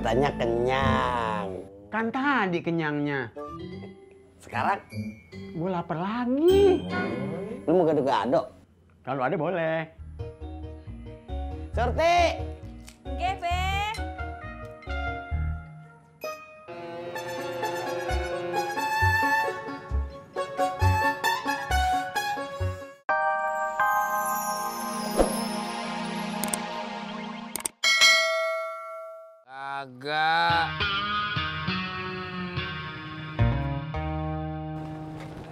Katanya kenyang. Kan tadi kenyangnya. Sekarang Gue lapar lagi. lu mau gado-gado? Kalau ada boleh. Surti! Nggih, Be. Agak.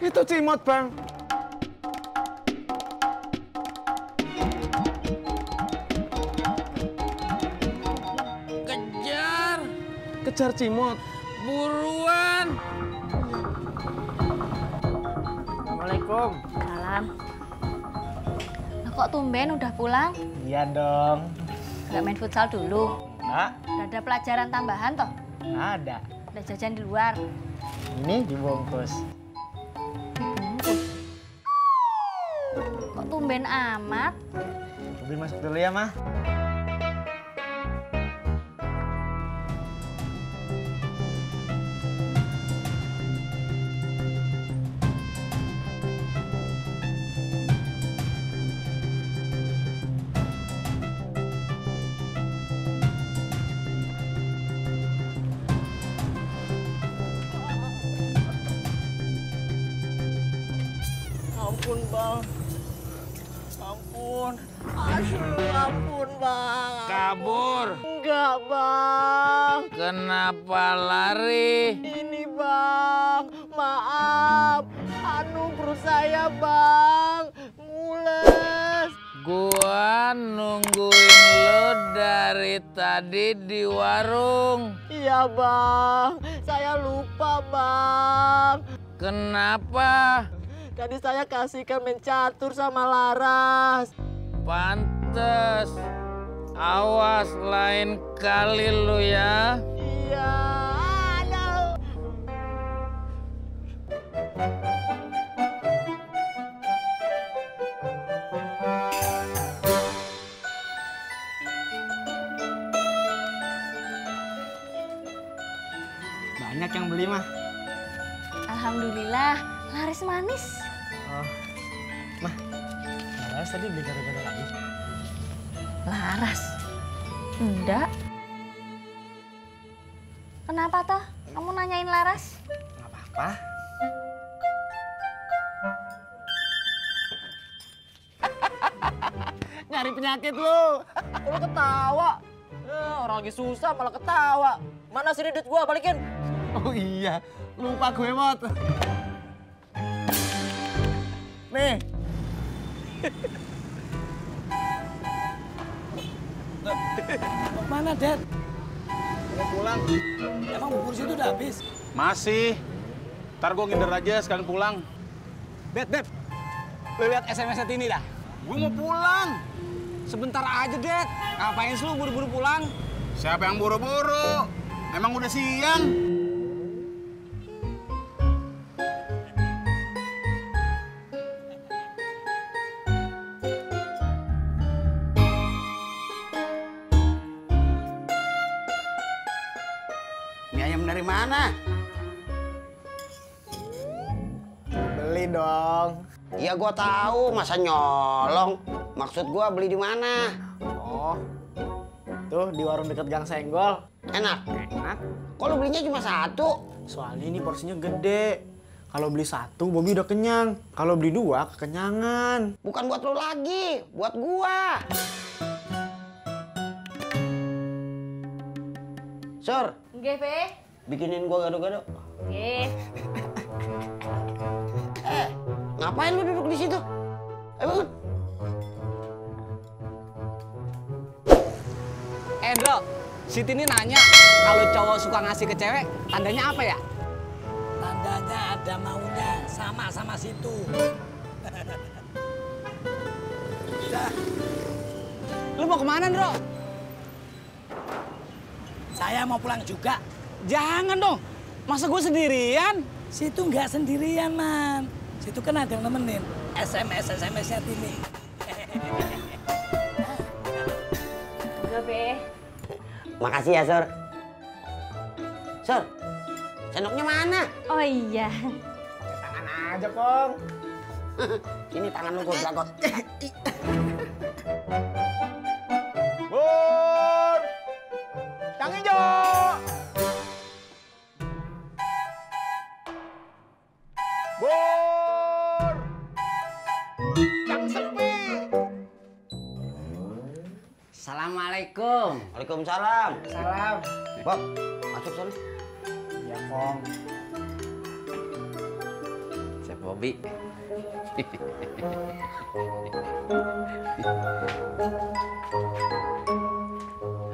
Itu Cimot, Bang. Kejar. Kejar Cimot. Buruan. Assalamualaikum. Salam. Lah kok tumben udah pulang? Iya dong. Nggak main futsal dulu? Enggak, Udah ada pelajaran tambahan toh? ada. Udah jajan di luar? Ini dibungkus. Kok tumben amat? Mobil masuk dulu ya, Mah. Ampun, Bang. Ampun. Aduh, ampun, Bang. Kabur. Enggak, Bang. Kenapa lari? Ini, Bang. Maaf. Perut saya, Bang. Mules. Gua nungguin lo dari tadi di warung. Iya, Bang. Saya lupa, Bang. Kenapa? Tadi saya kasihkan main catur sama Laras. Pantes. Awas lain kali lu ya. Iya. Aduh. Banyak yang beli, Mah. Alhamdulillah, laris manis. Oh. Mah, Laras tadi beli gado-gado lagi. Laras? Enggak. Kenapa toh? Kamu nanyain Laras? Nggak apa-apa. Nyari penyakit lu. Lu ketawa. Orang lagi susah malah ketawa. Mana sih duit gua, balikin. Oh iya, lupa gue, Mot. Nih. Mana, Dad? Mau pulang? Emang bubur situ udah habis? Masih. Ntar gue nginder aja sekalian pulang. Dad, lu lihat SMS-nya Tini dah? Gue mau pulang. Sebentar aja, Dad. Ngapain sih lu buru-buru pulang? Siapa yang buru-buru? Emang udah siang? Mie ayam dari mana? Beli dong. Iya gua tahu, masa nyolong. Maksud gua beli di mana? Oh. Tuh di warung dekat Gang Senggol. Enak. Enak. Kok lu belinya cuma satu? Soalnya ini porsinya gede. Kalau beli satu, Bobby udah kenyang. Kalau beli dua, kekenyangan. Bukan buat lu lagi, buat gua. Sur, Nggih, Be. bikinin gua gado-gado. Nggih. Ngapain lu duduk di situ? Bangun. Bro, si Tini nanya kalau cowok suka ngasih ke cewek, tandanya apa ya? Tandanya ada maunya sama situ. Lu mau kemana, Bro? Saya mau pulang juga. Jangan dong, masa gue sendirian? Situ nggak sendirian, Man. Situ kan ada yang nemenin. SMS-nya Tini. Enggak, Be. Makasih ya, Sur. Sur, sendoknya mana? Oh iya. Tangan aja, Kong. Ini tangan lu gue jagot. Bur! Kang Ijo! Bur! Kang Sepi! Assalamualaikum. Waalaikumsalam. Salam. Bob, masuk sana. Iya, Kong. Chef Bobby.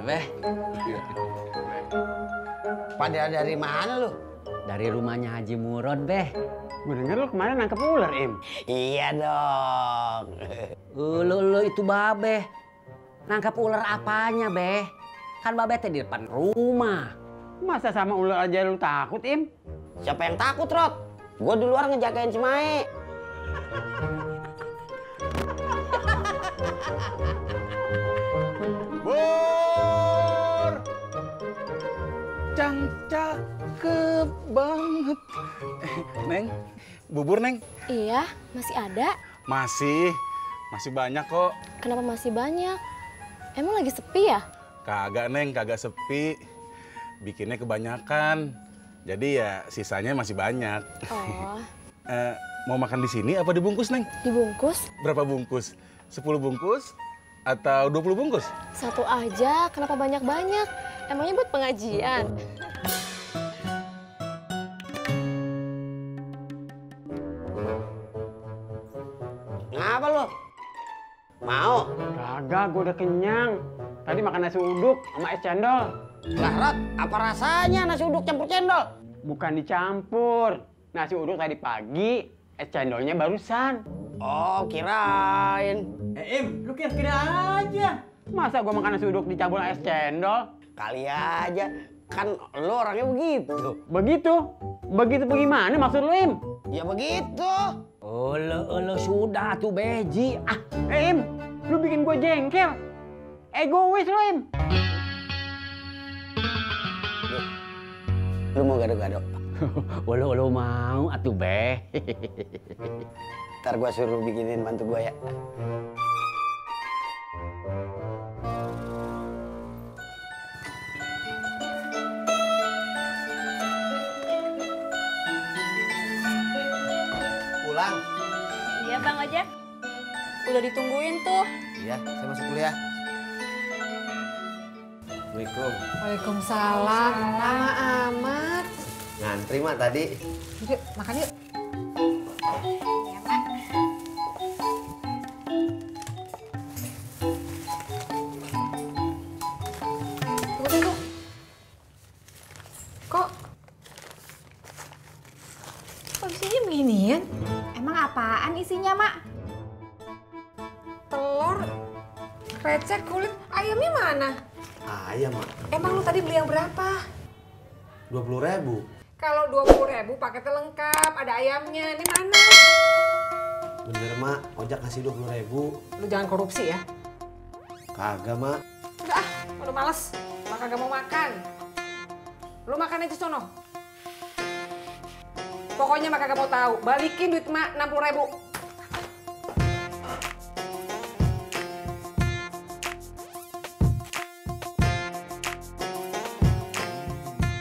Beh, Pada dari mana lu? dari rumahnya Haji Murad, Beh. Gue denger lu kemarin nangkep ular, Im. Iya dong. Lu itu Babe. Nangkap ular apanya, Beh? Kan Babe teh di depan rumah. Masa sama ular aja lu takut, Im? Siapa yang takut, Rod? Gue di luar ngejagain si Mae. Bur! Cang cakep banget. Neng, bubur Neng? Iya, masih ada. Masih banyak kok. Kenapa masih banyak? Emang lagi sepi ya? Kagak Neng, kagak sepi. Bikinnya kebanyakan. Jadi ya sisanya masih banyak. Oh, Mau makan di sini apa dibungkus Neng? dibungkus? Berapa bungkus? 10 bungkus? Atau 20 bungkus? Satu aja, kenapa banyak-banyak? Emangnya buat pengajian? Ngapa lu? Mau? Kagak, gue udah kenyang. Tadi makan nasi uduk sama es cendol. Lah, Rod, apa rasanya nasi uduk campur cendol? Bukan dicampur. Nasi uduk tadi pagi, es cendolnya barusan. Oh, kirain. Im, lu kira-kira aja. Masa gua makan nasi uduk dicampur es cendol? Kali aja. Kan lu orangnya begitu. Begitu? Begitu bagaimana maksud lu, Im? Ya begitu. Olo sudah tuh Beji. Ah, Im, lu bikin gua jengkel. Egois lu, Im. Lu mau gado-gado? olo mau atuh Beh. Ntar gua suruh bikinin mantu gua ya. Pulang. Iya, Bang Ojek. Udah ditungguin tuh. Iya, saya masuk kuliah. Assalamualaikum. Waalaikumsalam. Lama amat. Ngantri mak tadi. Yuk, makan yuk. Tunggu. Kok isinya beginian? Emang apaan isinya, Mak? Telur, krecek, kulit, ayamnya mana? Ayam mak. Emang lu tadi beli yang berapa? 20.000. Kalau 20.000 paketnya lengkap, ada ayamnya. Ini mana? Bener mak, ojak kasih 20.000. Lu jangan korupsi ya. Kagak mak. Udah ah, udah males. Mak kagak mau makan. Lu makan aja sono. Pokoknya mak kagak mau tahu. Balikin duit mak 60.000.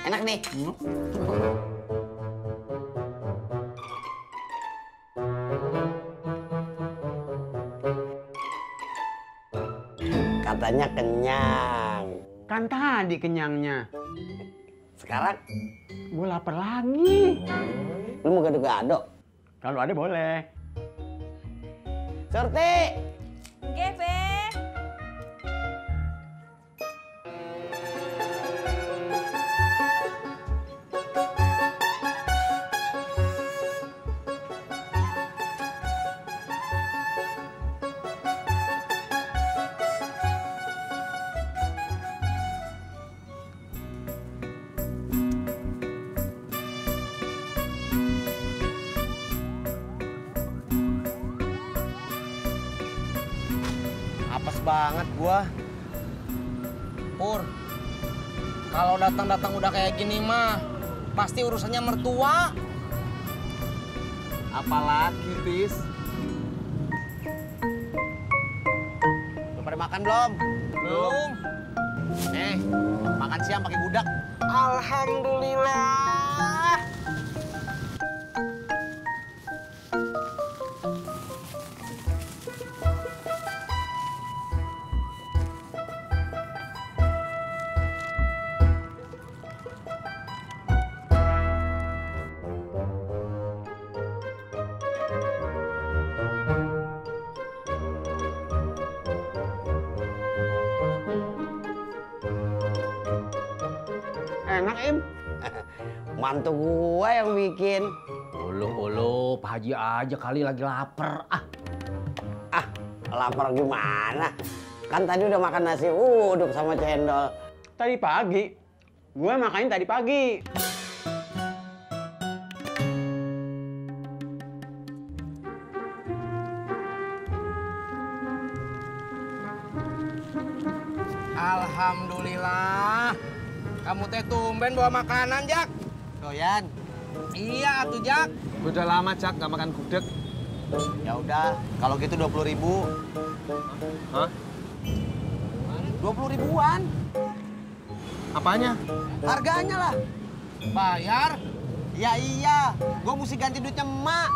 Enak nih. Katanya kenyang. Kan tadi kenyangnya. Sekarang Gue lapar lagi. lu mau gado-gado? Kalau ada boleh. Surti. Nggih, Be. Apes banget gua. Pur, Kalau datang-datang udah kayak gini mah, pasti urusannya mertua. Apalagi, Tis? Udah pada makan belum? Belum. Makan siang pakai budak. Alhamdulillah. Enak, Im. Mantu gua yang bikin. Ulu, Pak Haji aja kali lagi lapar. Lapar gimana? Kan tadi udah makan nasi uduk sama cendol. Tadi pagi. Gue makannya tadi pagi. Alhamdulillah. Kamu teh tumben bawa makanan, Jak. Doyan. Iya, atuh, Jak. Udah lama, Jak, nggak makan gudeg. Ya udah, kalau gitu 20.000. Hah? 20 ribuan. Apanya? Harganya lah. Bayar? Ya iya, gue mesti ganti duitnya emak.